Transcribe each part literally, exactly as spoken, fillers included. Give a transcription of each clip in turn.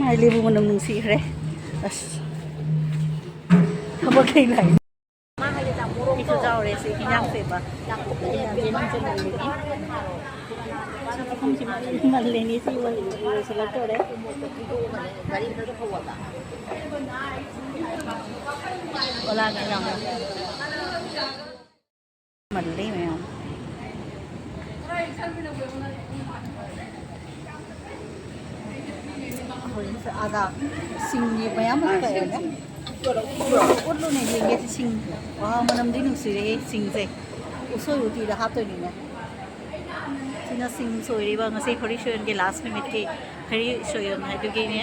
ꯍꯥꯏ ꯂꯦꯕꯨ ꯃꯅꯝ ꯅꯨꯡꯁꯤꯈ꯭ꯔꯦ꯫ ꯑꯁ, ꯊꯕꯛ ꯂꯩ ꯂꯥꯛꯏ꯫ ꯑꯩꯁꯨ ꯌꯥꯎꯔꯦ ꯁꯤ ꯍꯤꯟꯖꯥꯡ ꯁꯦꯝꯕ꯫ ꯌꯦꯟꯁꯦ ꯃꯜꯂꯤꯅꯦ꯫ ꯁꯤ ꯄꯨꯈꯝꯁꯤ ꯃꯜꯂꯤꯅꯦ꯫ ꯁꯤ ꯂꯣꯏꯁꯤꯜꯂꯛꯇꯣꯔꯦ꯫ ꯑꯣꯂꯥꯅ ꯌꯥꯝꯅ ꯃꯜꯂꯤ ꯃꯌꯥꯝ꯫ ꯍꯧꯖꯤꯛꯁꯦ ꯑꯥꯗ ꯁꯤꯡꯒꯤ ꯃꯌꯥꯝ ꯑꯃ ꯀꯛꯑꯦꯅꯦ꯫ ꯎꯠꯂꯨꯅꯦ, ꯌꯦꯡꯒꯦ ꯁꯤ ꯁꯤꯡ꯫ ꯋꯥ, ꯃꯅꯝꯗꯤ ꯅꯨꯡꯁꯤꯔꯦꯍꯦ ꯁꯤꯡꯁꯦ꯫ ꯎꯁꯣꯏ ꯎꯇꯤꯗ ꯍꯥꯞꯇꯣꯏꯅꯤꯅꯦ꯫ ꯁꯤꯅ ꯁꯤꯡ ꯁꯣꯏꯔꯤꯕ, ꯉꯁꯤ ꯍꯔꯤ ꯁꯣꯌꯣꯟꯒꯤ ꯂꯥꯁ ꯅꯨꯃꯤꯠꯀꯤ ꯍꯔꯤ ꯁꯣꯌꯣꯟ ꯍꯥꯏꯗꯨꯒꯤꯅꯦ꯫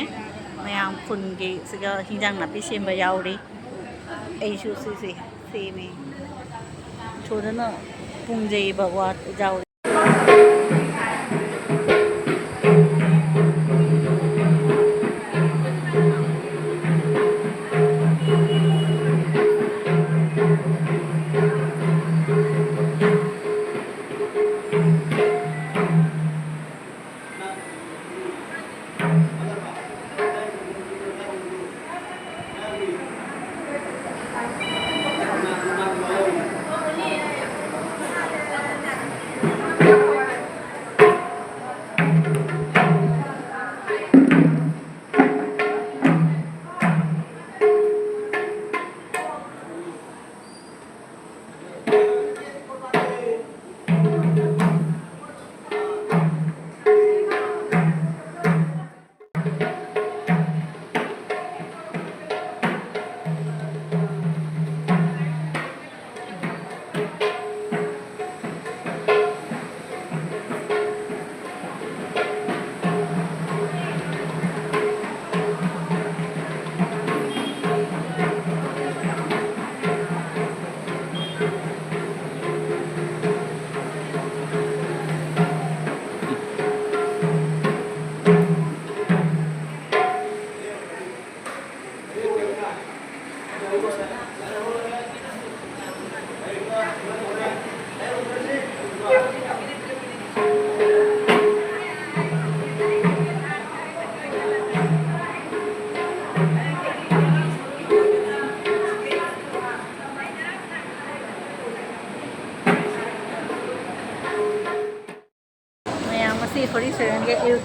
ꯃꯌꯥꯝ ꯈꯨꯟꯒꯤ ꯁꯤꯒ ꯍꯤꯟꯖꯥꯡ ꯅꯥꯄꯤ ꯁꯦꯝꯕ ꯌꯥꯎꯔꯤ꯫ ꯑꯩꯁꯨ ꯁꯤꯁꯦ ꯁꯦꯝꯃꯦ꯫ ꯁꯣꯗꯅ ꯄꯨꯡꯖꯩꯕ ꯋꯥ ꯌꯥꯎꯔꯤ꯫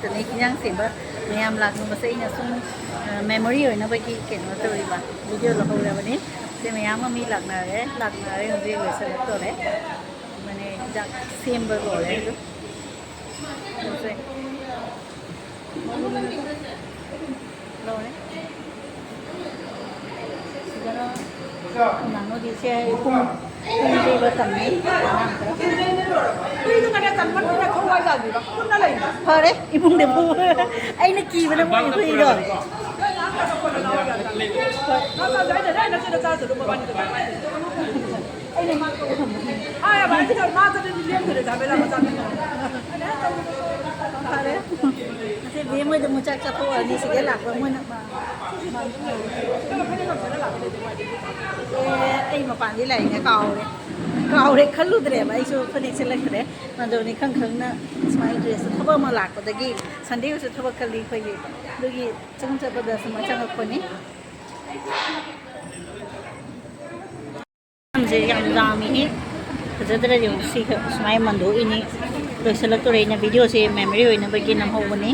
ꯑꯗꯨꯅꯤ ꯏꯟꯖꯥꯡ ꯁꯦꯝꯕ ꯃꯌꯥꯝ ꯂꯥꯛꯅꯕꯁꯦ ꯑꯩꯅ ꯁꯨꯝ, ꯑ, memory ꯑꯣꯏꯅꯕꯒꯤ ꯀꯩꯅꯣ ꯇꯧꯔꯤꯕ, video ꯂꯧꯍꯧꯔꯕꯅꯤ꯫ ꯁꯦ ꯃꯌꯥꯝ ꯑꯃ ꯃꯤ ꯂꯥꯛꯅꯔꯦ, ꯂꯥꯛꯅꯔꯦ, ꯍꯧꯖꯤꯛ ꯂꯣꯏꯁꯤꯜꯂꯛꯇꯣꯔꯦ꯫ ꯑꯗꯨꯅꯦ ꯍꯤꯗꯥꯛ ꯁꯦꯝꯕ ꯂꯣꯏꯔꯦ ꯑꯗꯨ꯫ ꯄꯣꯠꯁꯦ ꯂꯣꯏꯔꯦ꯫ ꯁꯤꯗꯅ ꯅꯥꯅꯣꯗꯤꯁꯦ ꯄꯨꯡ, ꯄꯨꯡ ꯌꯩꯕ ꯇꯝꯃꯤ꯫ ꯐꯔꯦ, ꯏꯃꯨꯡꯗ ꯄꯨ-, ꯑꯩꯅ ꯀꯤꯕꯅ ꯃꯣꯏ ꯍꯨꯏꯗꯣ꯫ ꯑꯩꯅ ꯃꯥ ꯀꯧꯔ ꯊꯝꯕꯅꯦ꯫ ꯍꯥꯏꯔꯕ ꯑꯩꯅ ꯃꯥ ꯆꯠꯂꯗꯤ ꯂꯦꯞꯇꯣꯏꯔꯦ ꯆꯥꯕꯦꯂꯥ ꯃꯆꯥ ꯅꯨꯄꯤꯗꯣ꯫ ꯐꯔꯦ꯫ ꯉꯁꯤ ꯕꯦꯝ ꯍꯣꯏꯗ ꯑꯃꯨꯛ ꯆꯥꯛ ꯆꯥꯊꯣꯛꯑꯅꯤ ꯁꯤꯗ ꯂꯥꯛꯄ ꯃꯣꯏꯅ꯫ ꯑꯦ, ꯑꯩ ꯃꯄꯥꯟꯗꯤ ꯂꯥꯛꯏꯅꯦ, ꯀꯥꯎꯔꯦ꯫ ꯀꯥꯎꯔꯦ ꯈꯜꯂꯨꯗ꯭ꯔꯦꯕ ꯑꯩꯁꯨ ꯐꯅꯦꯛ ꯁꯦꯠꯂꯛꯇ꯭ꯔꯦ꯫ ꯑꯗꯨꯅꯤ ꯈꯪ ꯈꯪꯅ ꯁꯨꯃꯥꯏꯅ dress ꯊꯕꯛ ꯑꯃ ꯂꯥꯛꯄꯗꯒꯤ Sunday ꯑꯣꯏꯁꯨ ꯊꯕꯛ ꯀꯜꯂꯤ ꯑꯩꯈꯣꯏꯒꯤ꯫ ꯑꯗꯨꯒꯤ ꯆꯪ ꯆꯠꯄꯗ ꯁꯨꯃꯥꯏꯅ ꯆꯪꯉꯛꯄꯅꯤ꯫ ꯃꯌꯥꯝꯁꯦ ꯌꯥꯝ ꯌꯥꯝꯃꯤꯍꯦ꯫ ꯐꯖꯗ꯭ꯔꯗꯤ ꯑꯃꯨꯛ ꯁꯤꯒ ꯁꯨꯃꯥꯏꯅ ꯃꯟꯗꯣꯛꯏꯅꯤ꯫ ꯂꯣꯏꯁꯤꯜꯂꯛꯇꯣꯔꯦ꯫ ꯑꯩꯅ videoꯁꯦ memory ꯑꯣꯏꯅꯕꯒꯤ ꯅꯝꯍꯧꯕꯅꯤ꯫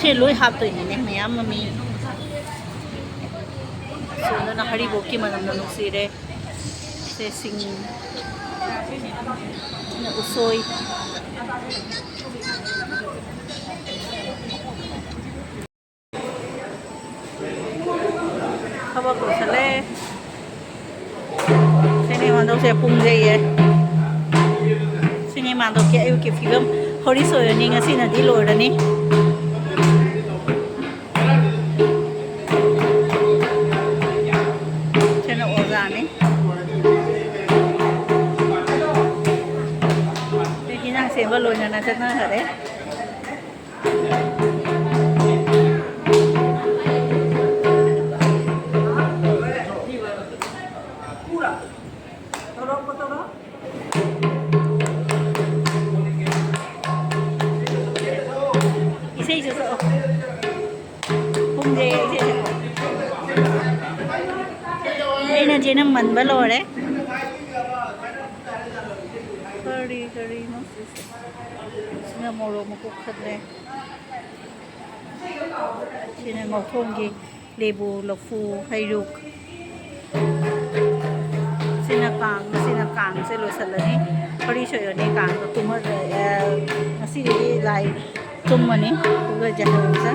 ꯁꯤ ꯂꯣꯏ ꯍꯥꯞꯇꯣꯏꯅꯤꯅꯦ ꯃꯌꯥꯝ ꯑꯃ ꯃꯤ꯫ ꯁꯣꯝꯗꯅ ꯍꯔꯤꯕꯣꯞꯀꯤ ꯃꯅꯝꯅ ꯅꯨꯡꯁꯤꯔꯦ꯫ ꯁꯦ ꯁꯤꯡ, ꯎꯁꯣꯏ꯫ ꯊꯕꯛ ꯂꯣꯏꯁꯜꯂꯦ꯫ ꯁꯤꯅꯦ ꯃꯥꯟꯗꯧꯁꯦ ꯄꯨꯡ ꯌꯩꯌꯦ꯫ ꯁꯤꯅꯦ ꯃꯥꯟꯗꯧꯀꯤ ꯑꯌꯨꯛꯀꯤ ꯐꯤꯕꯝ꯫ ꯍꯣꯔꯤꯁ ꯑꯣꯏꯔꯅꯤ ꯉꯁꯤꯅꯗꯤ ꯂꯣꯏꯔꯅꯤ꯫ ꯁꯤꯅ ꯑꯣꯖꯥꯅꯤ꯫ ꯁꯤ ꯏꯟꯖꯥꯡ ꯁꯦꯝꯕ ꯂꯣꯏꯅꯅ ꯆꯠꯅꯈꯔꯦ꯫ ꯏꯁꯩꯁꯨ ꯁꯛꯑꯣ꯫ ꯄꯨꯡꯁꯦ ꯏꯁꯩ ꯁꯛꯑꯣ꯫ ꯑꯩꯅ ꯆꯦꯅ ꯃꯟꯕ ꯂꯣꯏꯔꯦ꯫ ꯀꯔꯤ ꯀꯔꯤꯅꯣ ꯁꯤꯁꯦ? ꯁꯤꯅ ꯃꯣꯔꯣꯛ ꯃꯀꯨꯞ ꯈꯜꯂꯦ꯫ ꯁꯤꯅ ꯉꯧꯊꯣꯡꯒꯤ ꯂꯦꯕꯨ, ꯂꯐꯨ, ꯍꯩꯔꯨꯛ꯫ ꯁꯤꯅ ꯀꯥꯡ, ꯁꯤꯅ ꯀꯥꯡꯁꯦ ꯂꯣꯏꯁꯤꯜꯂꯅꯤ꯫ ꯐꯥꯔꯤ ꯁꯣꯏꯔꯅꯤ ꯀꯥꯡꯗ ꯀꯨꯝꯃ-, ꯑ, ꯉꯁꯤꯗꯒꯤ ꯂꯥꯏ ꯀꯨꯝꯃꯅꯤ꯫ ꯑꯗꯨꯒ ꯖꯍꯦꯟꯁꯦ꯫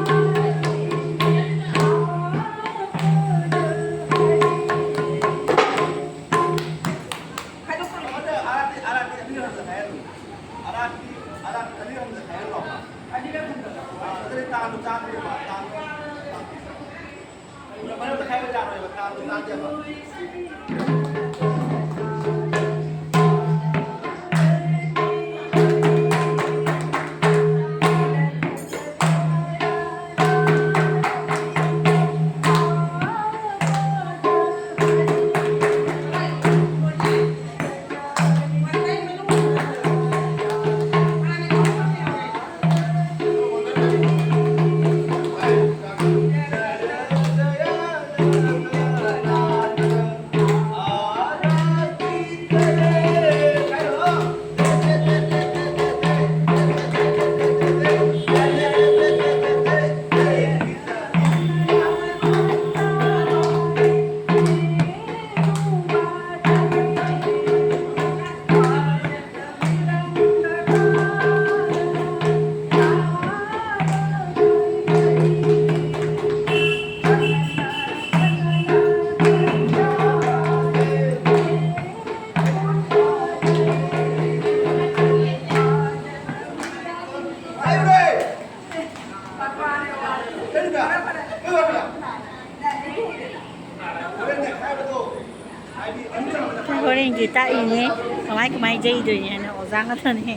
ꯍꯣꯔꯦꯟꯒꯤ ꯇꯥꯛꯏꯅꯦ, ꯀꯃꯥꯏ ꯀꯃꯥꯏ ꯌꯩꯗꯣꯏꯅꯦ ꯍꯥꯏꯅ ꯑꯣꯖꯥ ꯉꯥꯛꯇꯅꯦ꯫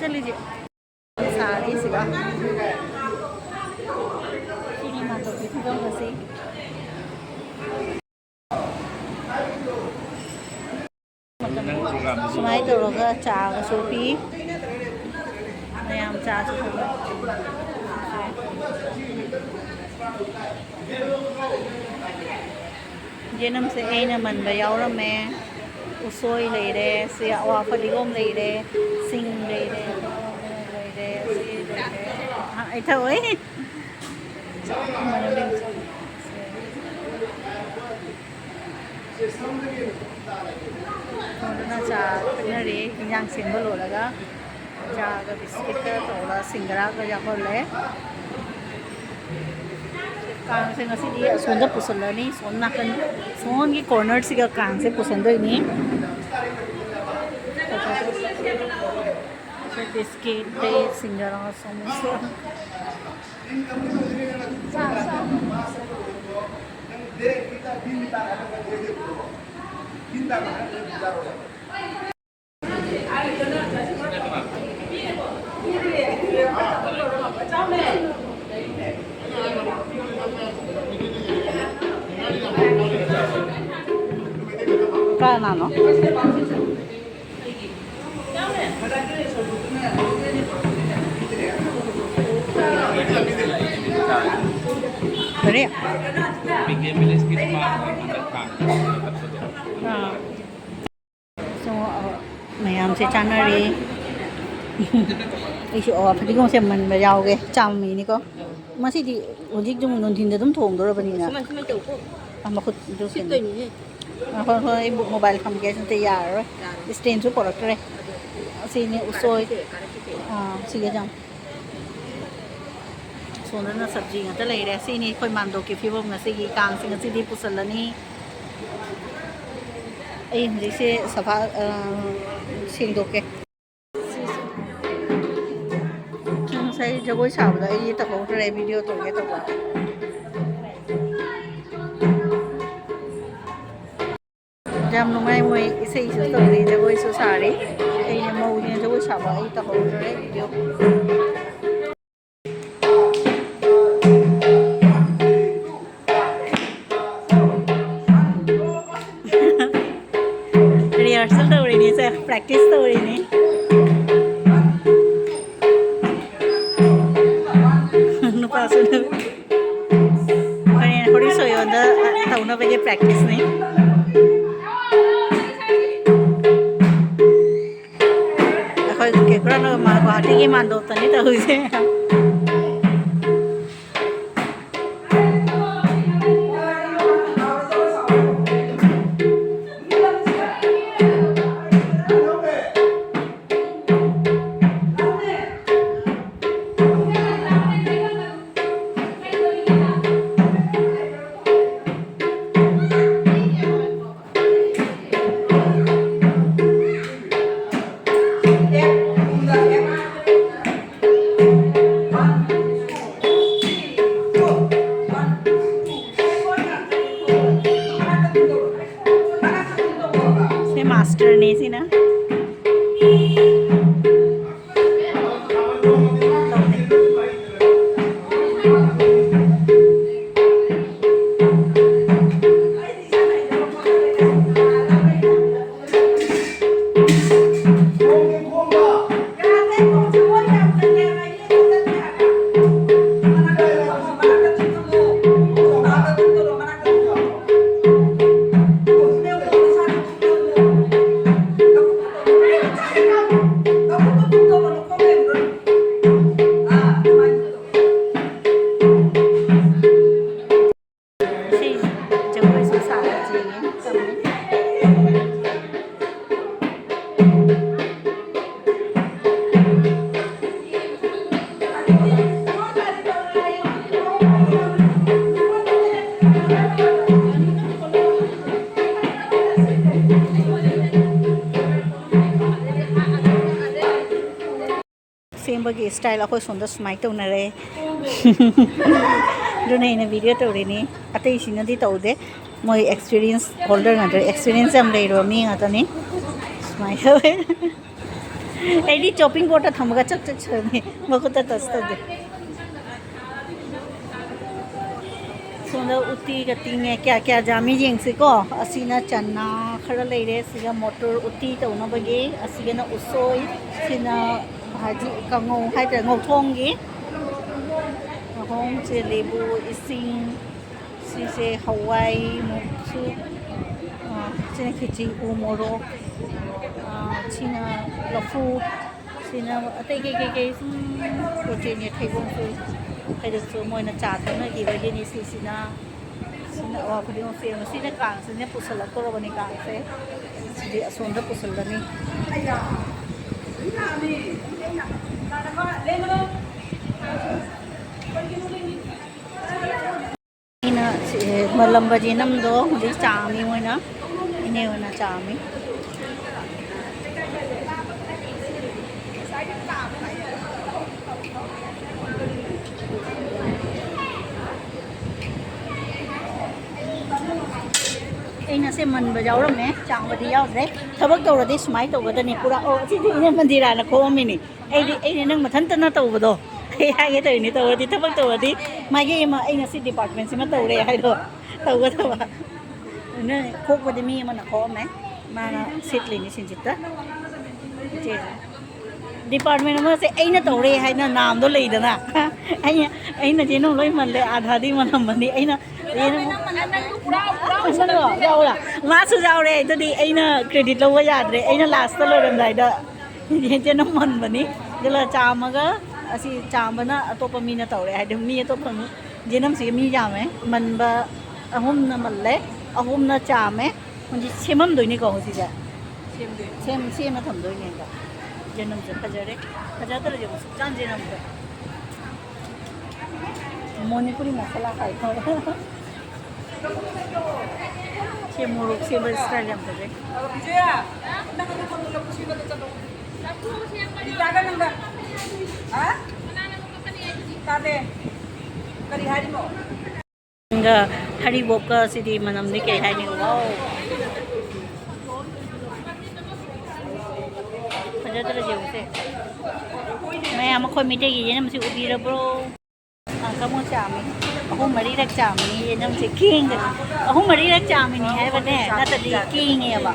ꯆꯠꯂꯤꯁꯦ꯫ ꯁꯥꯔꯤꯁꯤꯒ꯫ ꯁꯤꯅꯤ ꯃꯥꯟꯇꯣꯞꯀꯤ ꯐꯤꯕꯝ ꯑꯁꯤ꯫ ꯁꯨꯃꯥꯏꯅ ꯇꯧꯔꯒ ꯆꯥꯒꯁꯨ ꯄꯤ꯫ ꯃꯌꯥꯝ ꯆꯥꯁꯨ ꯊꯛꯅꯩ꯫ ꯌꯦꯅꯝꯁꯦ ꯑꯩꯅ ꯃꯟꯕ ꯌꯥꯎꯔꯝꯃꯦ꯫ ꯎꯁꯣꯏ ꯂꯩꯔꯦ, ꯁꯤ ꯑꯋꯥ ꯐꯗꯤꯒꯣꯝ ꯂꯩꯔꯦ, ꯁꯤꯡ ꯂꯩꯔꯦ, ꯂꯩꯔꯦ, ꯁꯤ ꯂꯩꯔꯦ꯫ ꯑ, ꯑꯩ ꯊꯛꯑꯣꯏ꯫ ꯁꯣꯝꯗꯅ ꯆꯥ ꯊꯛꯅꯔꯤ, ꯏꯟꯖꯥꯡ ꯁꯦꯝꯕ ꯂꯣꯏꯔꯒ꯫ ꯆꯥꯒ ꯕꯤꯁꯀꯤꯠꯀ ꯇꯧꯔꯒ ꯁꯤꯡꯒꯔꯥꯒ ꯌꯥꯎꯍꯜꯂꯦ꯫ ꯀꯥꯡꯁꯦ ꯉꯁꯤꯗꯤ ꯑꯁꯣꯝꯗ ꯄꯨꯁꯜꯂꯅꯤ, ꯁꯣꯝ ꯅꯥꯀꯟ, ꯁꯣꯝꯒꯤ ꯀꯣꯔꯅꯔꯁꯤꯒ ꯀꯥꯡꯁꯦ ꯄꯨꯁꯟꯗꯣꯏꯅꯤ꯫ ꯕꯤꯁꯀꯤꯠ, ꯁꯤꯡꯒꯔꯥ, ꯁꯃꯣꯁꯥ꯫ ꯀꯅꯥꯅꯣ? ꯀꯔꯤ? ꯑꯥ꯫ So, ꯑ, ꯃꯌꯥꯝꯁꯦ ꯆꯥꯅꯔꯦ꯫ ꯑꯩꯁꯨ ꯑꯋꯥ ꯐꯗꯤꯒꯣꯝꯁꯦ ꯃꯟꯕ ꯌꯥꯎꯒꯦ꯫ ꯆꯥꯝꯃꯤꯅꯤꯀꯣ꯫ ꯃꯁꯤꯗꯤ ꯍꯧꯖꯤꯛ ꯑꯗꯨꯝ ꯅꯨꯡꯊꯤꯟꯗ ꯑꯗꯨꯝ ꯊꯣꯡꯗꯣꯔꯕꯅꯤꯅ꯫ ꯁꯨꯃꯥꯏ, ꯁꯨꯃꯥꯏ ꯇꯧꯀꯣ꯫ ꯑ, ꯃꯈꯨꯠ ꯑꯗꯨ ꯁꯤꯠꯇꯣꯏꯅꯤꯍꯦ꯫ ꯑ, ꯍꯣꯏ, ꯍꯣꯏ, ꯑꯩ ꯃꯣꯕꯥꯏꯜ ꯊꯝꯒꯦ꯫ ꯑꯝꯇ ꯌꯥꯔꯔꯣꯏ꯫ ꯌꯥꯔꯣꯏ꯫ ꯏꯁꯇꯦꯟꯁꯨ ꯄꯣꯔꯛꯇ꯭ꯔꯦ꯫ ꯑꯗꯨ ꯑꯁꯤꯅꯤ ꯎꯁꯣꯏ꯫ ꯀꯥꯔꯛꯈꯤꯁꯦ, ꯀꯥꯔꯛꯈꯤꯁꯦ꯫ ꯑꯥ, ꯁꯤꯒ ꯌꯥꯝ꯫ ꯁꯣꯝꯗꯅ ꯁꯕꯖꯤ ꯉꯥꯛꯇ ꯂꯩꯔꯦ꯫ ꯁꯤꯅꯤ ꯑꯩꯈꯣꯏ ꯃꯥꯟꯗꯣꯞꯀꯤ ꯐꯤꯕꯝ ꯉꯁꯤꯒꯤ꯫ ꯀꯥꯡꯁꯤ ꯉꯁꯤꯗꯤ ꯄꯨꯁꯜꯂꯅꯤ꯫ ꯑꯩ ꯍꯧꯖꯤꯛꯁꯦ ꯁꯐꯥ, ꯑ, ꯁꯦꯡꯗꯣꯛꯀꯦ꯫ ꯉꯁꯥꯏ ꯖꯒꯣꯏ ꯁꯥꯕꯗꯣ ꯑꯩ ꯇꯧꯍꯧꯗ꯭ꯔꯦ, ꯚꯤꯗꯤꯑꯣ ꯇꯧꯒꯦ ꯇꯧꯕ꯫ ꯌꯥꯝ ꯅꯨꯡꯉꯥꯏ, ꯃꯣꯏ ꯏꯁꯩꯁꯨ ꯇꯧꯔꯤ, ꯖꯒꯣꯏꯁꯨ ꯁꯥꯔꯤ꯫ ꯑꯩꯅ ꯃꯧꯅꯦ, ꯖꯒꯣꯏ ꯁꯥꯕ ꯑꯩ ꯇꯧꯍꯧꯗ꯭ꯔꯦ ꯚꯤꯗꯤꯑꯣ꯫ Rehearsal ꯇꯧꯔꯤꯅꯤ ꯁꯦ, practice ꯇꯧꯔꯤꯅꯤ꯫ ꯅꯨꯄꯥꯁꯨ ꯅꯨ-, ꯍꯣꯔꯦꯟ ꯍꯣꯔꯤ ꯁꯣꯌꯣꯟꯗ ꯇꯧꯅꯕꯒꯤ practice ꯅꯤ꯫ ꯑꯗꯨꯒꯤ ꯃꯥꯟꯗꯣꯞꯇꯅꯤ ꯇꯧꯔꯤꯁꯦ꯫ ꯁꯤ ꯃꯥꯁꯇꯔꯅꯦ ꯁꯤꯅ꯫ ꯁꯤ ꯖꯒꯣꯏꯁꯨ ꯁꯥꯕ ꯆꯦꯅꯦ꯫ ꯁꯦꯝꯕꯒꯤ ꯏꯁꯇꯥꯏꯜ ꯑꯩꯈꯣꯏ ꯁꯣꯝꯗ ꯁꯨꯃꯥꯏꯅ ꯇꯧꯅꯔꯦ꯫ ꯑꯗꯨꯅ ꯑꯩꯅ ꯚꯤꯗꯤꯑꯣ ꯇꯧꯔꯤꯅꯤ꯫ ꯑꯇꯩꯁꯤꯡꯅꯗꯤ ꯇꯧꯗꯦ꯫ ꯃꯣꯏ ꯑꯦꯛꯁꯄꯤꯔꯤꯌꯦꯟꯁ ꯍꯣꯜꯗꯔ ꯉꯥꯛꯇ, ꯑꯦꯛꯁꯄꯤꯔꯤꯌꯦꯟꯁ ꯌꯥꯝ ꯂꯩꯔꯕ ꯃꯤ ꯉꯥꯛꯇꯅꯤ꯫ ꯁꯨꯃꯥꯏꯅ ꯇꯧꯋꯦ꯫ ꯑꯩꯗꯤ ꯆꯣꯞꯄꯤꯡ ꯕꯣꯔꯗꯇ ꯊꯝꯃꯒ ꯆꯛ ꯆꯛ ꯁꯨꯔꯝꯃꯤ꯫ ꯃꯈꯨꯠꯇ ꯇꯁ ꯇꯧꯗꯦ꯫ ꯁꯣꯝꯗ ꯎꯇꯤꯒ ꯇꯤꯡꯉꯦ꯫ ꯀꯌꯥ ꯀꯌꯥ ꯌꯥꯝꯃꯤ ꯌꯦꯡꯁꯤꯀꯣ꯫ ꯑꯁꯤꯅ ꯆꯅꯥ ꯈꯔ ꯂꯩꯔꯦ꯫ ꯁꯤꯒ ꯃꯣꯇꯣꯔ ꯎꯇꯤ ꯇꯧꯅꯕꯒꯤ꯫ ꯑꯁꯤꯒꯅ ꯎꯁꯣꯏ꯫ ꯁꯤꯅ ꯍꯥꯏꯗꯤ ꯀꯥꯡꯉꯧ ꯍꯥꯏꯇꯥꯔꯦ, ꯉꯧꯊꯣꯡꯒꯤ꯫ ꯉꯧꯊꯣꯡꯁꯦ ꯂꯦꯕꯨ, ꯏꯁꯤꯡ, ꯁꯤꯁꯦ ꯍꯋꯥꯏ ꯃꯨꯛꯁꯨ, ꯑ, ꯁꯤꯅ ꯈꯦꯆꯤ ꯎ ꯃꯣꯔꯣꯛ, ꯑ, ꯁꯤꯅ ꯂꯐꯨ, ꯁꯤꯅ ꯑꯇꯩ ꯀꯩ ꯀꯩ ꯀꯩ ꯁꯨꯝ ꯄꯣꯠ ꯆꯩꯅꯦ, ꯊꯩꯕꯣꯡꯁꯨ, ꯍꯩꯔꯨꯛꯁꯨ ꯃꯣꯏꯅ ꯆꯥ ꯊꯛꯅꯈꯤꯕꯒꯤꯅꯤ꯫ ꯁꯤꯁꯤꯅ, ꯁꯤꯅ ꯑꯋꯥ ꯈꯨꯗꯤꯡꯃꯛ ꯁꯦꯝꯕ꯫ ꯁꯤꯅ ꯀꯥꯡꯁꯤꯅ ꯄꯨꯁꯜꯂꯛꯇꯧꯔꯕꯅꯤ, ꯀꯥꯡꯁꯦ꯫ ꯁꯤꯗꯤ ꯑꯁꯣꯝꯗ ꯄꯨꯁꯜꯂꯅꯤ꯫ ꯑꯩꯅ ꯁꯤ, ꯃꯜꯂꯝꯕ ꯌꯦꯅꯝꯗꯣ ꯍꯧꯖꯤꯛ ꯆꯥꯝꯃꯤ ꯃꯣꯏꯅ꯫ ꯏꯅꯦ ꯍꯣꯏꯅ ꯆꯥꯝꯃꯤ꯫ ꯑꯩꯅ ꯁꯦ ꯃꯟꯕ ꯌꯥꯎꯔꯝꯃꯦ, ꯆꯥꯝꯕꯗꯤ ꯌꯥꯎꯗ꯭ꯔꯦ꯫ ꯊꯕꯛ ꯇꯧꯔꯗꯤ ꯁꯨꯃꯥꯏꯅ ꯇꯧꯒꯗꯅꯤ ꯄꯨꯔꯥ꯫ ꯑꯣ, ꯁꯤꯗꯤ ꯏꯅꯦ ꯃꯟꯗꯤꯔꯥꯅ ꯈꯣꯛꯑꯝꯃꯤꯅꯤ꯫ ꯑꯩꯗꯤ, ꯑꯩꯅ ꯅꯪ ꯃꯊꯟꯇꯅ ꯇꯧꯕꯗꯣ ꯑꯩ ꯍꯥꯏꯒꯦ ꯇꯧꯔꯤꯅꯤ꯫ ꯇꯧꯔꯗꯤ, ꯊꯕꯛ ꯇꯧꯔꯗꯤ ꯃꯥꯒꯤ ꯑꯃ, "ꯑꯩ ꯉꯁꯤ ꯗꯤꯄꯥꯔꯠꯃꯦꯟꯁꯤꯃ ꯇꯧꯔꯦ" ꯍꯥꯏꯗꯣ ꯇꯧꯒꯗꯕ꯫ ꯑꯗꯨꯅ ꯈꯣꯛꯄꯗꯤ ꯃꯤ ꯑꯃꯅ ꯈꯣꯛꯑꯝꯃꯦ, ꯃꯥꯅ ꯁꯤꯠꯂꯤꯅꯤ ꯁꯤꯟꯖꯤꯠꯇ꯫ ꯏꯆꯦꯁꯦ꯫ ꯗꯤꯄꯥꯔꯠꯃꯦꯟ ꯑꯃꯁꯦ ꯑꯩꯅ ꯇꯧꯔꯦ ꯍꯥꯏꯅ ꯅꯥꯝꯗꯣ ꯂꯩꯗꯅ꯫ ꯑꯩꯅ, ꯑꯩꯅ ꯆꯦ ꯅꯨꯡ ꯂꯣꯏ ꯃꯜꯂꯦ, ꯑꯥꯙꯥꯗꯤ ꯃꯜꯂꯝꯃꯅꯤ꯫ ꯑꯩꯅ ꯆꯦ ꯅꯨꯡ-, ꯅꯪꯁꯨ ꯌꯥꯎꯔ? ꯃꯥꯁꯨ ꯌꯥꯎꯔꯦ꯫ ꯑꯗꯨꯗꯤ ꯑꯩꯅ ꯀ꯭ꯔꯦꯗꯤꯠ ꯂꯧꯕ ꯌꯥꯗ꯭ꯔꯦ꯫ ꯑꯩꯅ ꯂꯥꯁꯇ ꯂꯣꯏꯔꯝꯗꯥꯏꯗ ꯌꯦꯟ ꯆꯦꯅꯝ ꯃꯟꯕꯅꯤ꯫ ꯑꯗꯨꯒ ꯆꯥꯝꯃꯒ ꯑꯁꯤ ꯆꯥꯝꯕꯅ ꯑꯇꯣꯞꯄ ꯃꯤꯅ ꯇꯧꯔꯦ, ꯍꯥꯏꯗꯤ ꯃꯤ ꯑꯇꯣꯞꯄ ꯃꯤ, ꯌꯦꯅꯝꯁꯤꯒ ꯃꯤ ꯌꯥꯝꯃꯦ꯫ ꯃꯟꯕ ꯑꯍꯨꯝꯅ ꯃꯜꯂꯦ, ꯑꯍꯨꯝꯅ ꯆꯥꯝꯃꯦ꯫ ꯍꯧꯖꯤꯛ ꯁꯦꯝꯃꯝꯗꯣꯏꯅꯤꯀꯣ ꯍꯧꯖꯤꯛꯁꯦ꯫ ꯁꯦꯝꯗꯣꯏꯅꯤ꯫ ꯁꯦꯝ-, ꯁꯦꯝꯃ ꯊꯝꯗꯣꯏꯅꯦꯕ꯫ ꯌꯦꯅꯝꯁꯦ ꯐꯖꯔꯦ꯫ ꯐꯖꯗ꯭ꯔꯗꯤ ꯑꯃꯨꯛ ꯁꯨꯛꯆꯥꯟ ꯆꯦꯅꯝꯗꯣ꯫ ꯃꯅꯤꯄꯨꯔꯤ ꯃꯁꯥꯂꯥ ꯍꯥꯏ꯫ ꯁꯤ ꯃꯣꯔꯣꯛ ꯁꯦꯝꯕ style ꯌꯥꯝ ꯐꯖꯩ꯫ ꯕꯤꯖꯌꯥ, ꯅꯪ ꯑꯗꯨ ꯊꯝꯃꯨ, ꯂꯐꯨ ꯁꯤꯡꯗꯣ ꯆꯠꯂꯣ꯫ ꯔꯤꯇꯥꯒ ꯅꯪꯒ꯫ ꯍꯥ? ꯇꯥꯗꯦ꯫ ꯀꯔꯤ ꯍꯥꯏꯔꯤꯅꯣ? ꯒ ꯍꯔꯤꯕꯣꯞꯀ ꯁꯤꯗꯤ ꯃꯅꯝꯗꯤ ꯀꯩ ꯍꯥꯏꯅꯤ? ꯋꯥꯎ! ꯐꯖꯗ꯭ꯔ ꯌꯦꯡꯉꯨꯁꯦ꯫ ꯃꯌꯥꯝ ꯑꯩꯈꯣꯏ ꯃꯩꯇꯩꯒꯤ ꯌꯦꯅꯝꯁꯤ ꯎꯕꯤꯔꯕ꯭ꯔꯣ? ꯑꯪꯀ ꯑꯃꯨꯛ ꯆꯥꯝꯃꯤ꯫ ꯑꯍꯨꯝ ꯃꯔꯤꯔꯛ ꯆꯥꯝꯃꯤ ꯌꯦꯅꯝꯁꯦ꯫ ꯀꯦꯡꯗꯅ꯫ ꯑꯍꯨꯝ ꯃꯔꯤꯔꯛ ꯆꯥꯝꯃꯤꯅꯤ ꯍꯥꯏꯕꯅꯦ, ꯅꯠꯇ꯭ꯔꯗꯤ ꯀꯦꯡꯉꯦꯕ꯫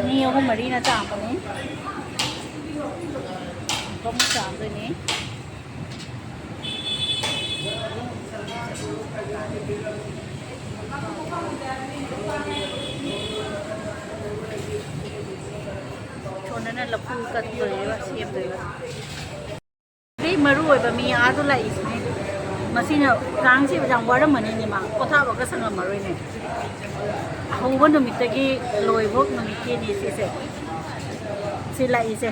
ꯃꯤ ꯑꯍꯨꯝ ꯃꯔꯤꯅ ꯆꯥꯝꯕꯅꯤ꯫ ꯑꯪꯀ ꯑꯃꯨꯛ ꯆꯥꯝꯗꯣꯏꯅꯤ꯫ ꯂꯐꯨ ꯀꯠꯇꯣꯏꯕ, ꯁꯦꯝꯗꯣꯏꯕ꯫ ꯑꯇꯩ ꯃꯔꯨ ꯑꯣꯏꯕ ꯃꯤ ꯑꯥꯗ ꯂꯥꯛꯏꯁꯤꯅꯦ꯫ ꯃꯁꯤꯅ ꯀꯥꯡꯁꯦ ꯌꯥꯝ ꯋꯥꯔꯝꯃꯅꯤꯅꯦ, ꯃꯥ ꯄꯣꯊꯥꯕꯒ ꯁꯪꯉꯝꯃꯔꯣꯏꯅꯦ꯫ ꯑꯍꯧꯕ ꯅꯨꯃꯤꯠꯇꯒꯤ ꯂꯣꯏꯕ ꯅꯨꯃꯤꯠꯀꯤꯅꯤ ꯁꯤꯁꯦ꯫ ꯁꯤ ꯂꯥꯛꯏꯁꯦ꯫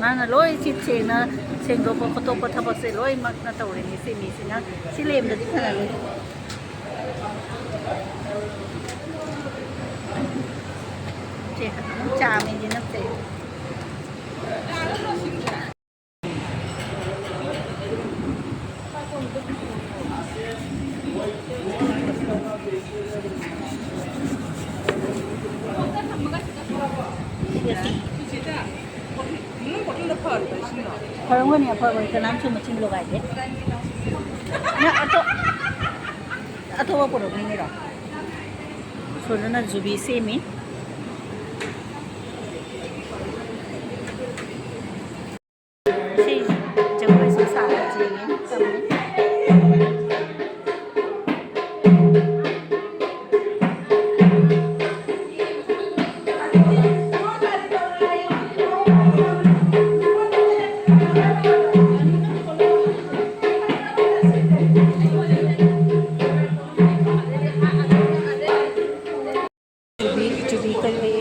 ꯃꯥꯅ ꯂꯣꯏ ꯁꯤ ꯁꯦꯡꯅ ꯁꯦꯡꯗꯣꯛꯄ ꯈꯣꯠꯇꯣꯛꯄ ꯊꯕꯛꯁꯦ ꯂꯣꯏꯅꯃꯛꯅ ꯇꯧꯔꯤꯅꯤ ꯁꯤ ꯃꯤꯁꯤꯅ꯫ ꯁꯤ ꯂꯦꯝꯗꯗꯤ ꯐꯔꯔꯣꯏ꯫ ꯁꯦ, ꯑꯗꯨꯝ ꯆꯥꯝꯃꯤꯁꯤꯅ ꯐꯩ꯫ ꯐꯔꯝꯒꯅꯤ, ꯑꯐꯕꯅꯤ, ꯀꯅꯥꯝꯁꯨ ꯃꯆꯤꯟ ꯂꯣꯒꯥꯏꯗꯦ꯫ ꯅꯪ ꯑꯇꯣ-, ꯑꯇꯣꯞꯄ ꯄꯨꯔꯛꯅꯤꯡꯉꯤꯔꯣ? ꯁꯣꯝꯗꯅ ꯖꯨꯕꯤ ꯁꯦꯝꯃꯤ꯫ ꯁꯤ ꯖꯒꯣꯏꯁꯨ ꯁꯥꯕ ꯆꯦꯡꯉꯦ, ꯇꯝꯃꯤ꯫ ꯆꯨꯕꯤ, ꯆꯨꯕꯤ ꯀꯜꯂꯤ꯫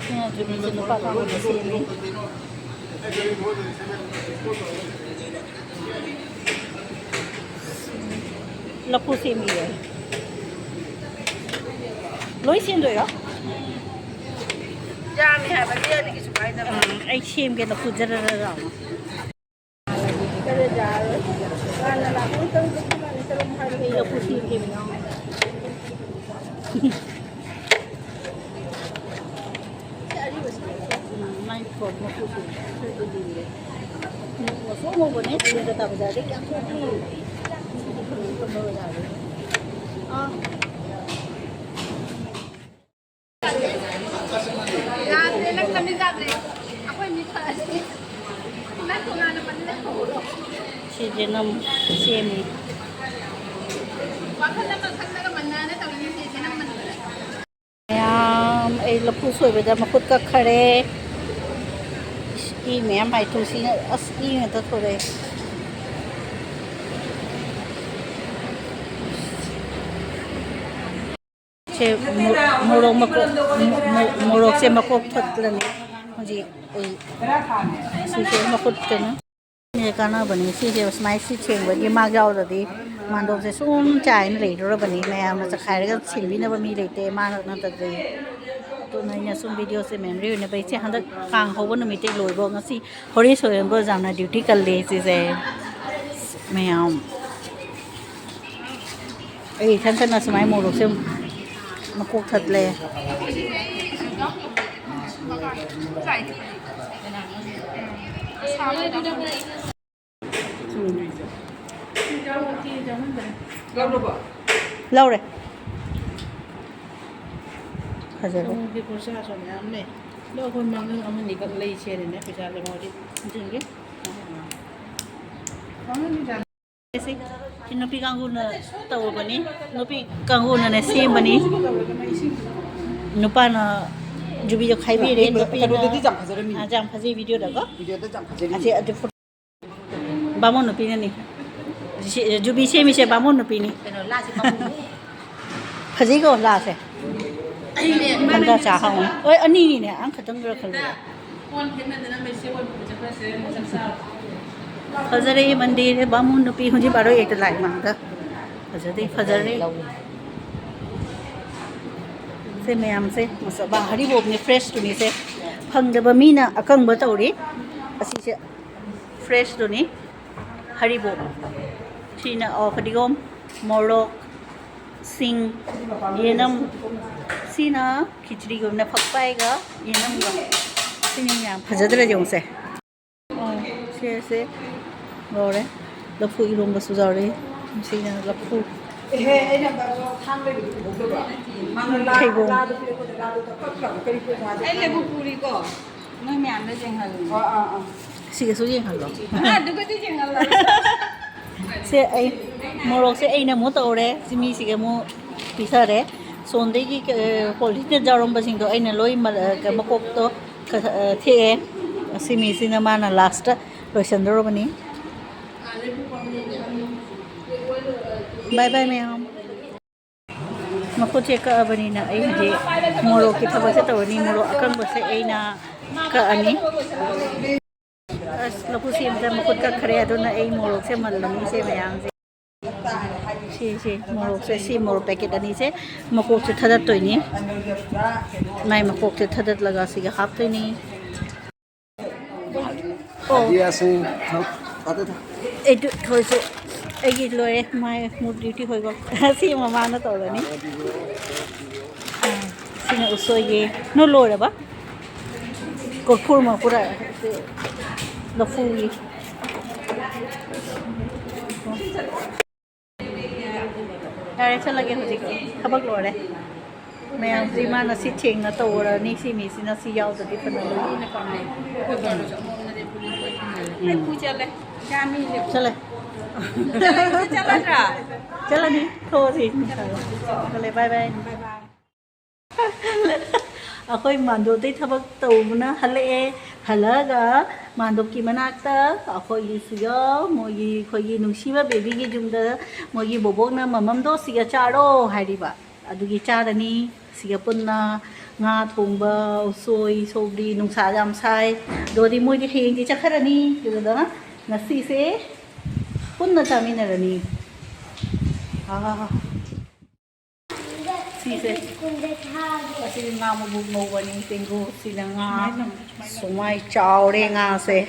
ꯁꯤꯅ ꯆꯨꯕꯤꯁꯦ ꯅꯨꯄꯥ ꯀꯥꯡꯕꯨꯅ ꯁꯦꯝꯃꯤ꯫ ꯂꯐꯨ ꯁꯦꯝꯃꯤꯌꯦ꯫ ꯂꯣꯏ ꯁꯦꯝꯗꯣꯏꯔꯣ? ꯌꯥꯝꯃꯤ ꯍꯥꯏꯕ, ꯂꯤꯛꯑꯗꯤ ꯀꯩꯁꯨ ꯀꯥꯏꯗꯕ꯫ ꯎꯝ, ꯑꯩ ꯁꯦꯝꯒꯦ ꯂꯐꯨ ꯖꯔ ꯖꯔ ꯂꯥꯎꯅ꯫ ꯑꯩ ꯂꯐꯨ ꯁꯦꯝꯒꯦ ꯃꯌꯥꯝ꯫ ꯎꯝ, ꯃꯥꯏ ꯐꯣꯟ ꯃꯄꯨꯁꯦ ꯈꯔꯗꯤ ꯂꯤꯔꯦ꯫ ꯉꯧꯁꯣꯛ ꯉꯧꯕꯅꯦ, ꯀꯣꯜꯀꯇꯥ ꯕꯖꯥꯔꯗꯒꯤ ꯌꯥꯝ ꯊꯣꯛꯄꯅꯦ꯫ ꯁꯤꯗꯤ ꯈꯪꯗꯦ, ꯈꯪꯗꯦ ꯕꯖꯥꯔꯗꯒꯤ꯫ ꯑꯥ꯫ ꯌꯥꯗ꯭ꯔꯦ, ꯅꯪ ꯆꯠꯃꯤꯟ ꯌꯥꯗ꯭ꯔꯦ꯫ ꯑꯩꯈꯣꯏ ꯃꯤ ꯐꯔꯁꯤ꯫ ꯅꯪ ꯇꯣꯉꯥꯟꯅ ꯄꯟ ꯂꯩꯊꯣꯛꯎꯔꯣ꯫ ꯁꯤꯁꯦ ꯅꯝ ꯁꯦꯝꯃꯤ꯫ ꯋꯥꯈꯜ ꯑꯃ ꯈꯜꯂꯒ ꯃꯟꯅꯥꯅ ꯇꯧꯔꯤꯁꯦ ꯅꯝꯕꯅꯤꯗꯅ꯫ ꯃꯌꯥꯝ, ꯑꯩ ꯂꯐꯨ ꯁꯣꯏꯕꯗ ꯃꯈꯨꯠ ꯀꯛꯈꯔꯦ꯫ ꯏ ꯃꯌꯥꯝ ꯃꯥꯏꯊꯨꯡꯁꯤꯅ, ꯑꯁ, ꯏ ꯉꯥꯛꯇ ꯊꯣꯔꯛꯑꯦ꯫ ꯁꯦ ꯃꯣ-, ꯃꯣꯔꯣꯛ ꯃꯀꯣꯛ, ꯃꯣ-, ꯃꯣ-, ꯃꯣꯔꯣꯛꯁꯦ ꯃꯀꯣꯛ ꯊꯠꯂꯅꯤ ꯍꯧꯖꯤꯛ꯫ ꯑꯩ ꯁꯤꯁꯦ ꯃꯈꯨꯠ ꯀꯩꯅꯣ꯫ ꯁꯤꯁꯦ ꯀꯥꯟꯅꯕꯅꯤ꯫ ꯁꯤꯁꯦ ꯁꯨꯃꯥꯏꯅ ꯁꯤ ꯁꯦꯡꯕꯒꯤ ꯃꯥꯛ ꯌꯥꯎꯗ꯭ꯔꯗꯤ ꯃꯥꯟꯗꯣꯞꯁꯦ ꯁꯨꯝ ꯆꯥꯏꯅ ꯂꯩꯗꯣꯔꯕꯅꯤ꯫ ꯃꯌꯥꯝꯅ ꯆꯈꯥꯏꯔꯒ ꯁꯦꯡꯕꯤꯅꯕ ꯃꯤ ꯂꯩꯇꯦ, ꯃꯥ ꯅꯠꯇ꯭ꯔꯗꯤ꯫ ꯑꯗꯨꯅ ꯑꯩꯅ ꯁꯨꯝ ꯚꯤꯗꯤꯑꯣꯁꯦ ꯃꯦꯃꯣꯔꯤ ꯑꯣꯏꯅꯕ ꯏꯆꯦ ꯍꯟꯗꯛ ꯀꯥꯡ ꯍꯧꯕ ꯅꯨꯃꯤꯠꯇꯩ ꯂꯣꯏꯕ ꯉꯁꯤ ꯍꯣꯔꯤ ꯁꯣꯏꯔꯦꯝꯕ ꯑꯣꯖꯥꯅ ꯗ꯭ꯌꯨꯇꯤ ꯀꯜꯂꯦ ꯁꯤꯁꯦ꯫ ꯃꯌꯥꯝ ꯑꯩ ꯏꯊꯟꯇꯅ ꯁꯨꯃꯥꯏꯅ ꯃꯣꯔꯣꯛꯁꯦ ꯃꯀꯣꯛ ꯊꯠꯂꯦ꯫ ꯂꯧꯔꯦ꯫ ꯐꯖꯔꯦ꯫ ꯁꯣꯝꯒꯤ ꯈꯣꯔꯁꯥꯁꯨ ꯃꯌꯥꯝ ꯂꯩ꯫ ꯑꯗꯣ ꯑꯩꯈꯣꯏ ꯃꯥꯡꯖꯤꯜ ꯑꯃꯅꯤꯈꯛ ꯂꯩꯁꯦꯅꯅꯦ ꯄꯩꯁꯥ ꯂꯦꯝꯍꯧꯔꯗꯤ ꯄꯨꯟꯁꯤꯟꯒꯦ꯫ ꯁꯤ ꯅꯨꯄꯤ ꯀꯥꯡꯕꯨꯅ ꯇꯧꯔꯨꯕꯅꯤ, ꯅꯨꯄꯤ ꯀꯥꯡꯕꯨꯅꯅꯦ ꯁꯦꯝꯕꯅꯤ꯫ ꯅꯨꯄꯥꯅ ꯖꯨꯕꯤꯗꯣ ꯈꯥꯏꯕꯤꯔꯦ, ꯅꯨꯄꯤꯅ ꯀꯩꯅꯣꯗꯗꯤ ꯌꯥꯝ ꯐꯖꯔꯝꯃꯤ꯫ ꯑꯥ, ꯌꯥꯝ ꯐꯖꯩ ꯚꯤꯗꯤꯑꯣꯗꯀꯣ꯫ ꯚꯤꯗꯤꯑꯣꯗ ꯌꯥꯝ ꯐꯖꯔꯝꯃꯤ꯫ ꯑꯁꯤ, ꯑꯗꯨ ꯐꯣ-, ꯕꯥꯃꯣꯟ ꯅꯨꯄꯤꯅꯅꯤ꯫ ꯁꯤ, ꯖꯨꯕꯤ ꯁꯦꯝꯃꯤꯁꯦ ꯕꯥꯃꯣꯟ ꯅꯨꯄꯤꯅꯤ꯫ ꯀꯩꯅꯣ, ꯂꯥꯁꯦ ꯕꯥꯃꯣꯟ꯫ ꯐꯖꯩꯀꯣ ꯂꯥꯁꯦ꯫ ꯑꯩꯅꯦ, ꯈꯟꯗ ꯆꯥ ꯍꯥꯎꯅꯤ꯫ ꯍꯣꯏ, ꯑꯅꯤꯅꯤꯅꯦ, ꯑꯃꯈꯛꯇꯪꯗꯨꯔ ꯈꯜꯂꯨꯔꯦ꯫ ꯀꯣꯟ ꯐꯦꯡꯅꯗꯅ ꯃꯩꯁꯦ ꯑꯣꯏꯕ ꯆꯠꯈ꯭ꯔꯁꯦ, ꯆꯥꯛ ꯆꯥꯔꯣ꯫ ꯐꯖꯔꯦ ꯃꯟꯗꯤꯔ, ꯕꯥꯃꯣꯟ ꯅꯨꯄꯤ ꯍꯧꯖꯤꯛ ꯕꯥꯔꯣ ꯑꯦꯛꯇ ꯂꯥꯛꯑꯦ ꯃꯥꯡꯗ꯫ ꯐꯖꯗꯦ, ꯐꯖꯔꯦ꯫ ꯁꯦ ꯃꯌꯥꯝꯁꯦ, ꯃꯁꯛ-, ꯕꯥ, ꯍꯔꯤꯕꯣꯞꯅꯦ, ꯐ꯭ꯔꯦꯁꯇꯨꯅꯤ ꯁꯦ꯫ ꯐꯪꯗꯕ ꯃꯤꯅ ꯑꯀꯪꯕ ꯇꯧꯔꯤ꯫ ꯑꯁꯤꯁꯦ ꯐ꯭ꯔꯦꯁꯇꯨꯅꯤ꯫ ꯍꯔꯤꯕꯣꯞ꯫ ꯁꯤꯅ, ꯑꯣ, ꯐꯗꯤꯒꯣꯝ, ꯃꯣꯔꯣꯛ, ꯁꯤꯡ, ꯌꯦꯅꯝ꯫ ꯁꯤꯅ ꯈꯤꯆ꯭ꯔꯤꯒꯨꯝꯅ ꯐꯛꯄꯥꯏꯒ ꯌꯦꯅꯝꯒ꯫ ꯁꯤꯅꯤ ꯃꯌꯥꯝ꯫ ꯐꯖꯗ꯭ꯔꯥ ꯌꯦꯡꯉꯨꯁꯦ꯫ ꯑꯣ, ꯁꯦ, ꯁꯦ꯫ ꯂꯣꯏꯔꯦ꯫ ꯂꯐꯨ ꯏꯔꯣꯝꯕꯁꯨ ꯌꯥꯎꯔꯦ꯫ ꯁꯤꯅ ꯂꯐꯨ꯫ ꯑꯦꯍꯦ, ꯑꯩꯅ ꯊꯥꯡ ꯂꯩꯕꯗꯨ ꯎꯍꯧꯗꯕ꯫ ꯃꯥꯅ ꯂꯥ-, ꯊꯩꯕꯣꯡ꯫ ꯂꯥꯗꯣ ꯄꯤꯔꯛꯄꯗ ꯂꯥꯗꯣ ꯀꯛ-, ꯀꯛꯈ꯭ꯔꯕ? ꯀꯔꯤ ꯄꯣꯠꯅꯣ ꯍꯥꯏꯕ? ꯑꯩ ꯂꯐꯨ ꯄꯨꯔꯤꯀꯣ꯫ ꯅꯣꯏ ꯃꯌꯥꯝꯗ ꯌꯦꯡꯍꯜꯂꯨ꯫ ꯑꯥ, ꯑꯥ, ꯑꯥ꯫ ꯁꯤꯒꯁꯨ ꯌꯦꯡꯍꯜꯂꯣ꯫ ꯑꯗꯨꯒꯗꯤ ꯌꯦꯡꯍꯜꯂꯣ꯫ ꯁꯦ, ꯑꯩ ꯃꯣꯔꯣꯛꯁꯦ ꯑꯩꯅ ꯑꯃꯨꯛ ꯇꯧꯔꯦ, ꯁꯤ ꯃꯤꯁꯤꯒ ꯑꯃꯨꯛ ꯄꯤꯊꯔꯦ꯫ ꯁꯣꯝꯗꯒꯤ, ꯑ, ꯄꯣꯂꯤꯊꯤꯟꯗ ꯌꯥꯎꯔꯝꯕꯁꯤꯡꯗꯣ ꯑꯩꯅ ꯂꯣꯏ ꯃ-, ꯑ, ꯃꯀꯣꯛꯇꯣ ꯈ-, ꯑ, ꯊꯦꯛꯑꯦ꯫ ꯁꯤ ꯃꯤꯁꯤꯅ ꯃꯥꯅ ꯂꯥꯁꯇ ꯂꯣꯏꯁꯤꯟꯗꯧꯔꯕꯅꯤ꯫ ꯕꯥꯏ ꯕꯥꯏ ꯃꯌꯥꯝ꯫ ꯃꯈꯨꯠꯁꯦ ꯀꯛꯑꯕꯅꯤꯅ ꯑꯩ ꯍꯧꯖꯤꯛ ꯃꯣꯔꯣꯛꯀꯤ ꯊꯕꯛꯁꯦ ꯇꯧꯔꯅꯤ꯫ ꯃꯣꯔꯣꯛ ꯑꯀꯪꯕꯁꯦ ꯑꯩꯅ ꯀꯛꯑꯅꯤ꯫ ꯑꯁ, ꯂꯐꯨ ꯁꯦꯝꯕꯗ ꯃꯈꯨꯠ ꯀꯛꯈ꯭ꯔꯦ, ꯑꯗꯨꯅ ꯑꯩ ꯃꯣꯔꯣꯛꯁꯦ ꯃꯜꯂꯅꯤ ꯁꯦ ꯃꯌꯥꯝꯁꯦ꯫ ꯁꯤ, ꯁꯤ ꯃꯣꯔꯣꯛꯁꯦ, ꯁꯤ ꯃꯣꯔꯣꯛ ꯄꯦꯀꯦꯠ ꯑꯅꯤꯁꯦ ꯃꯀꯣꯛꯁꯦ ꯊꯗꯠꯇꯣꯏꯅꯤ꯫ ꯃꯥꯏ ꯃꯀꯣꯛꯁꯦ ꯊꯗꯠꯂꯒ ꯁꯤꯒ ꯍꯥꯞꯇꯣꯏꯅꯤ꯫ ꯑꯣ꯫ ꯑꯗꯨ ꯊꯣꯏꯁꯨ ꯑꯩꯒꯤ ꯂꯣꯏꯔꯦ, ꯃꯥꯏ ꯃꯨꯛ ꯗ꯭ꯌꯨꯇꯤ ꯍꯣꯏꯕ꯫ ꯁꯤ ꯃꯃꯥꯅ ꯇꯧꯔꯅꯤ꯫ ꯑꯥ, ꯁꯤꯅ ꯎꯁꯣꯏꯒꯤ꯫ ꯅꯣꯏ ꯂꯣꯏꯔꯕ? ꯀꯣꯔꯐꯨ ꯑꯃ ꯄꯨꯔꯛꯑꯦ꯫ ꯁꯤ ꯂꯐꯨꯒꯤ꯫ ꯌꯥꯔꯦ, ꯆꯠꯂꯒꯦ ꯍꯧꯖꯤꯛ꯫ ꯊꯕꯛ ꯂꯣꯏꯔꯦ꯫ ꯃꯌꯥꯝꯁꯤ ꯃꯥꯅ ꯁꯤ ꯊꯦꯡꯅ ꯇꯧꯔꯅꯤ꯫ ꯁꯤ ꯃꯤꯁꯤꯅ ꯁꯤ ꯌꯥꯎꯗ꯭ꯔꯗꯤ ꯐꯅ ꯂꯣꯏꯅ ꯀꯥꯎꯅꯤ꯫ ꯎꯝ꯫ ꯆꯠꯂꯦ꯫ ꯆꯠꯂꯅꯤ꯫ ꯊꯣꯛꯑꯁꯤ꯫ ꯆꯠꯂꯦ꯫ ꯕꯥꯏ ꯕꯥꯏ꯫ ꯑꯩꯈꯣꯏ ꯃꯥꯟꯗꯣꯞꯇꯩ ꯊꯕꯛ ꯇꯧꯕꯅ ꯍꯜꯂꯛꯑꯦ꯫ ꯍꯜꯂꯛꯑꯒ ꯃꯥꯟꯗꯣꯞꯀꯤ ꯃꯅꯥꯛꯇ ꯑꯩꯈꯣꯏꯒꯤꯁꯨ ꯌꯥꯎ, ꯃꯣꯏꯒꯤ, ꯑꯩꯈꯣꯏꯒꯤ ꯅꯨꯡꯁꯤꯕ ꯕꯦꯕꯤꯒꯤ ꯌꯨꯝꯗ ꯃꯣꯏꯒꯤ ꯕꯣꯕꯣꯛꯅ "ꯃꯃꯝꯗꯣ ꯁꯤꯒ ꯆꯥꯔꯣ" ꯍꯥꯏꯔꯤꯕ꯫ ꯑꯗꯨꯒꯤ ꯆꯥꯔꯅꯤ꯫ ꯁꯤꯒ ꯄꯨꯟꯅ ꯉꯥ ꯊꯣꯡꯕ, ꯎꯁꯣꯏ, ꯁꯧꯒ꯭ꯔꯤ, ꯅꯨꯡꯁꯥ ꯌꯥꯝ ꯁꯥꯏ꯫ ꯑꯗꯨꯗꯤ ꯃꯣꯏꯗꯤ ꯍꯌꯦꯡꯗꯤ ꯆꯠꯈ꯭ꯔꯅꯤ꯫ ꯑꯗꯨꯗ ꯉꯁꯤꯁꯦ ꯄꯨꯟꯅ ꯆꯥꯃꯤꯟꯅꯔꯅꯤ꯫ ꯑꯥ꯫ ꯁꯤꯁꯦ꯫ ꯑꯁꯤꯗꯤ ꯉꯥ ꯃꯕꯨꯛ ꯉꯧꯕꯅꯤ, ꯆꯦꯡꯒꯨ꯫ ꯁꯤꯅ ꯉꯥ꯫ ꯁꯨꯃꯥꯏ ꯆꯥꯎꯔꯦ ꯉꯥꯁꯦ꯫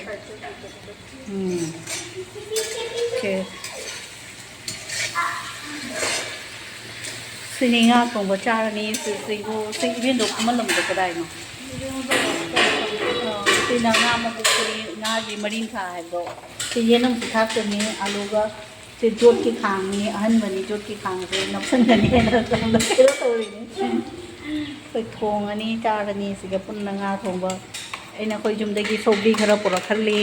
ꯎꯝ꯫ ꯁꯦ꯫ ꯁꯤꯅꯤ ꯉꯥ ꯊꯣꯡꯕ ꯆꯥꯔꯅꯤ꯫ ꯁꯤ ꯆꯦꯡꯒꯨ꯫ ꯁꯤ ꯏꯕꯦꯟꯗꯣ ꯈꯨꯃꯜꯂꯝꯗꯣ ꯀꯗꯥꯏꯅꯣ? ꯁꯤꯅ ꯉꯥ ꯃꯕꯨꯛ, ꯁꯤ ꯉꯥꯒꯤ ꯃꯔꯤꯡꯈꯥ ꯍꯥꯏꯕꯗꯣ꯫ ꯁꯤ ꯌꯦꯅꯝꯁꯨ ꯊꯥꯛꯇꯣꯏꯅꯤ, ꯑꯂꯨꯒ꯫ ꯁꯤ ꯖꯣꯠꯀꯤ ꯈꯥꯡꯅꯤ, ꯑꯍꯟꯕꯅꯤ, ꯖꯣꯠꯀꯤ ꯈꯥꯡꯁꯦ ꯅꯞꯁꯟꯒꯅꯤ ꯍꯥꯏꯅ ꯁꯣꯝꯗ ꯀꯩꯅꯣ ꯇꯧꯔꯤꯅꯤ꯫ ꯑꯩꯈꯣꯏ ꯊꯣꯡꯉꯅꯤ, ꯆꯥꯔꯅꯤ꯫ ꯁꯤꯒ ꯄꯨꯟꯅ ꯉꯥ ꯊꯣꯡꯕ꯫ ꯑꯩꯅ ꯑꯩꯈꯣꯏ ꯌꯨꯝꯗꯒꯤ ꯁꯧꯒ꯭ꯔꯤ ꯈꯔ ꯄꯨꯔꯛꯍꯜꯂꯤ꯫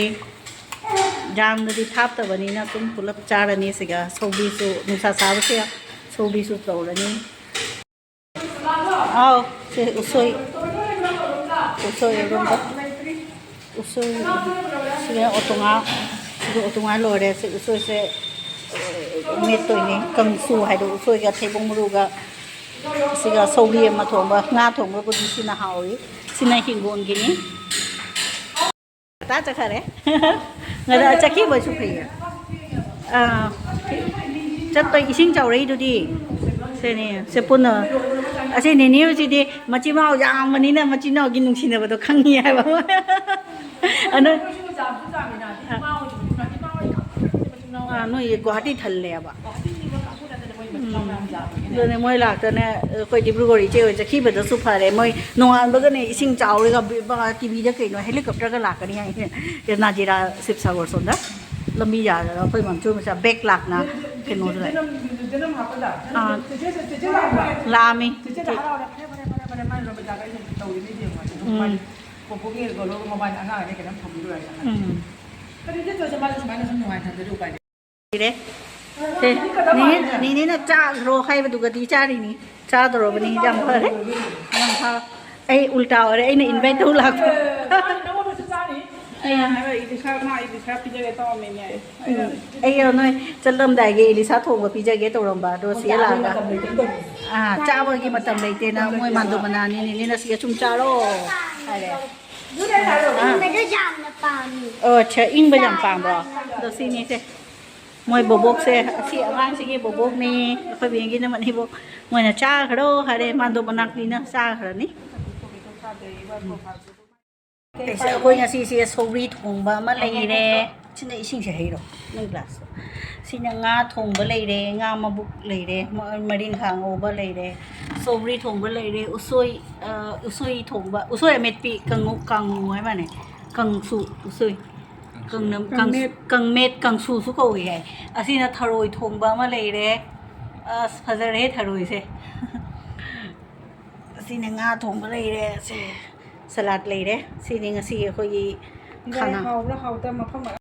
ꯌꯥꯝꯅꯗꯤ ꯊꯥꯞꯇꯕꯅꯤꯅ ꯑꯗꯨꯝ ꯄꯨꯂꯞ ꯆꯥꯔꯅꯤ꯫ ꯁꯤꯒ ꯁꯧꯒ꯭ꯔꯤꯁꯨ, ꯅꯨꯡꯁꯥ ꯁꯥꯕꯁꯦ ꯁꯧꯒ꯭ꯔꯤꯁꯨ ꯇꯧꯔꯅꯤ꯫ ꯑꯥꯎ, ꯁꯦ ꯎꯁꯣꯏ, ꯎꯁꯣꯏ ꯏꯔꯣꯟꯕ, ꯎꯁꯣꯏ, ꯁꯤꯅ ꯑꯣꯇꯣꯉꯥ, ꯁꯤꯒ ꯑꯣꯇꯣꯉꯥ ꯂꯣꯏꯔꯦ꯫ ꯁꯤ ꯎꯁꯣꯏꯁꯦ, ꯑ, ꯃꯦꯠꯇꯣꯏꯅꯦ꯫ ꯀꯥꯡꯁꯨ ꯍꯥꯏꯗꯣ ꯎꯁꯣꯏꯒ ꯊꯩꯕꯣꯡ ꯃꯔꯨꯒ, ꯁꯤꯒ ꯁꯧꯒ꯭ꯔꯤ ꯑꯃ ꯊꯣꯡꯕ, ꯉꯥ ꯊꯣꯡꯕꯕꯨꯗꯤ ꯁꯤꯅ ꯍꯥꯎꯏ꯫ ꯁꯤꯅ ꯍꯤꯡꯒꯣꯜꯒꯤꯅꯤ꯫ ꯉꯟꯇꯥ ꯆꯠꯈꯔꯦ꯫ ꯉꯟꯇꯥ ꯆꯠꯈꯤꯕꯁꯨ ꯐꯩꯌꯦ꯫ ꯑꯥ, ꯆꯠꯄ ꯏꯁꯤꯡ ꯆꯥꯎꯔꯛꯏꯗꯨꯗꯤ꯫ ꯁꯤꯅꯤ, ꯁꯦ ꯄꯨꯟꯅ꯫ ꯑꯁꯤ ꯅꯦꯅꯦ ꯍꯣꯏꯁꯤꯗꯤ ꯃꯆꯤꯟ ꯃꯅꯥꯎ ꯌꯥꯝꯕꯅꯤꯅ ꯃꯆꯤꯟ ꯃꯅꯥꯎꯒꯤ ꯅꯨꯡꯁꯤꯅꯕꯗꯣ ꯈꯪꯉꯤ ꯍꯥꯏꯕ꯫ ꯑꯗꯣ, ꯑꯥ, ꯅꯣꯏ ꯒꯨꯋꯥꯍꯥꯇꯤ ꯊꯜꯂꯦꯕ꯫ ꯎꯝ꯫ ꯑꯗꯨꯅꯦ ꯃꯣꯏ ꯂꯥꯛꯇꯅ ꯑꯩꯈꯣꯏ ꯗꯤꯕ꯭ꯔꯨꯒꯔ ꯏꯆꯦ ꯍꯣꯏ ꯆꯠꯈꯤꯕꯗꯁꯨ ꯐꯔꯦ꯫ ꯃꯣꯏ ꯅꯣꯡꯉꯥꯟꯕꯒꯅꯦ ꯏꯁꯤꯡ ꯆꯥꯎꯔꯒ ꯕ-, ꯕ-, ꯇꯤꯚꯤꯗ ꯀꯩꯅꯣ ꯍꯦꯂꯤꯀꯣꯞꯇꯔꯒ ꯂꯥꯛꯀꯅꯤ ꯍꯥꯏ꯫ ꯅꯥꯖꯤꯔꯥ ꯁꯤꯕꯁꯥꯒꯔ ꯁꯣꯝꯗ ꯂꯝꯕꯤ ꯌꯥꯗꯅ ꯑꯩꯈꯣꯏ ꯃꯝꯆꯨ ꯃꯆꯥ ꯕꯦꯛ ꯂꯥꯛꯅ ꯀꯩꯅꯣꯗ ꯂꯩ꯫ ꯑꯥ꯫ ꯂꯥꯛꯑꯝꯃꯤ꯫ ꯎꯝ꯫ ꯎꯝ꯫ ꯂꯩꯔꯦ꯫ ꯁꯦ, ꯅꯦꯅꯦ, ꯅꯦꯅꯦꯅ ꯆꯥꯈ꯭ꯔꯣ ꯍꯥꯏꯕꯗꯨꯒꯗꯤ ꯆꯥꯔꯤꯅꯤ꯫ ꯆꯥꯗꯧꯔꯕꯅꯤ, ꯌꯥꯝ ꯐꯔꯦ꯫ ꯌꯥꯝ ꯐ-, ꯑꯩ ꯎꯜꯇꯥ ꯑꯣꯏꯔꯦ, ꯑꯩꯅ invite ꯇꯧ ꯂꯥꯛꯄ꯫ ꯅꯉꯣꯟꯗꯁꯨ ꯆꯥꯅꯤ꯫ ꯑꯩꯅ ꯍꯥꯏꯕ ꯏꯂꯤꯁꯥ, ꯃꯥ ꯏꯂꯤꯁꯥ ꯄꯤꯖꯒꯦ ꯇꯧꯔꯝꯃꯤꯅꯦ꯫ ꯑꯩꯅ ꯎꯝ꯫ ꯑꯩ ꯅꯣꯏ ꯆꯠꯂꯝꯗꯥꯏꯒꯤ ꯏꯂꯤꯁꯥ ꯊꯣꯡꯕ ꯄꯤꯖꯒꯦ ꯇꯧꯔꯝꯕ, ꯑꯗꯣ ꯁꯤꯗ ꯆꯥꯕꯒꯤ ꯂꯥꯛꯑꯒ꯫ ꯃꯇꯝ ꯂꯩꯇꯦ ꯇꯧꯕ꯫ ꯑꯥ, ꯆꯥꯕꯒꯤ ꯃꯇꯝ ꯂꯩꯇꯦꯅ ꯃꯣꯏ ꯃꯥꯟꯗꯣ ꯃꯅꯥꯅꯤꯅꯦ, ꯅꯦꯅꯦꯅ ꯁꯤꯗ ꯁꯨꯝ ꯆꯥꯔꯣ ꯍꯥꯏꯔꯦ꯫ ꯑꯗꯨꯅꯦ ꯍꯥꯏꯔꯣ꯫ ꯑꯥ꯫ ꯏꯪꯕꯗꯣ ꯌꯥꯝꯅ ꯄꯥꯝꯃꯤ꯫ ꯑꯣ, ꯑꯠꯁꯥ, ꯏꯪꯕ ꯌꯥꯝ ꯄꯥꯝꯕ꯭ꯔꯣ? ꯑꯗꯣ ꯁꯤꯅꯤꯁꯦ꯫ ꯃꯣꯏ ꯕꯣꯕꯣꯛꯁꯦ, ꯑꯁꯤ ꯑꯉꯥꯡꯁꯤꯒꯤ ꯕꯣꯕꯣꯛꯅꯤ, ꯑꯩꯈꯣꯏ ꯕꯦꯡꯒꯤꯅ ꯃꯅꯦꯕꯣꯛ꯫ ꯃꯣꯏꯅ ꯆꯥꯈ꯭ꯔꯣ ꯍꯥꯏꯔꯦ, ꯃꯥꯟꯗꯣꯞ ꯃꯅꯥꯛꯅꯤꯅ ꯆꯥꯈ꯭ꯔꯅꯤ꯫ ꯑꯩꯁꯦ, ꯑꯩꯈꯣꯏ ꯉꯁꯤꯁꯦ ꯁꯧꯒ꯭ꯔꯤ ꯊꯣꯡꯕ ꯑꯃ ꯂꯩꯔꯦ꯫ ꯁꯤꯅ ꯏꯁꯤꯡꯁꯦ ꯍꯩꯔꯣ, ꯅꯪ ꯒ꯭ꯂꯥꯁꯇꯣ꯫ ꯁꯤꯅ ꯉꯥ ꯊꯣꯡꯕ ꯂꯩꯔꯦ, ꯉꯥ ꯃꯕꯨꯛ ꯂꯩꯔꯦ, ꯃ-, ꯃꯔꯤꯡꯈꯥ ꯉꯧꯕ ꯂꯩꯔꯦ, ꯁꯧꯒ꯭ꯔꯤ ꯊꯣꯡꯕ ꯂꯩꯔꯦ, ꯎꯁꯣꯏ, ꯑ, ꯎꯁꯣꯏ ꯊꯣꯡꯕ, ꯎꯁꯣꯏ ꯑꯃꯦꯠꯄꯤ, ꯀꯥꯡꯉꯧ, ꯀꯥꯡꯉꯧ ꯍꯥꯏ ꯃꯥꯅꯦ, ꯀꯥꯡꯁꯨ, ꯎꯁꯣꯏ꯫ ꯀꯪꯅꯝ-, ꯀꯪ-, ꯀꯪꯃꯦꯠ꯫ ꯀꯪꯃꯦꯠ, ꯀꯥꯡꯁꯨꯁꯨ ꯀꯧꯏ ꯍꯥꯏ꯫ ꯑꯁꯤꯅ ꯊꯔꯣꯏ ꯊꯣꯡꯕ ꯑꯃ ꯂꯩꯔꯦ꯫ ꯑꯁ, ꯐꯖꯔꯦ ꯊꯔꯣꯏꯁꯦ꯫ ꯑꯁꯤꯅ ꯉꯥ ꯊꯣꯡꯕ ꯂꯩꯔꯦ꯫ ꯁꯦ, ꯁꯂꯥꯗ ꯂꯩꯔꯦ꯫ ꯁꯤꯅꯤ ꯉꯁꯤ ꯑꯩꯈꯣꯏꯒꯤ ꯏꯟꯖꯥꯡ ꯈꯥꯅꯥ꯫ ꯍꯥꯎꯕ꯭ꯔꯥ ꯍꯥꯎꯇꯕ꯭ꯔꯥ ꯃꯐꯝ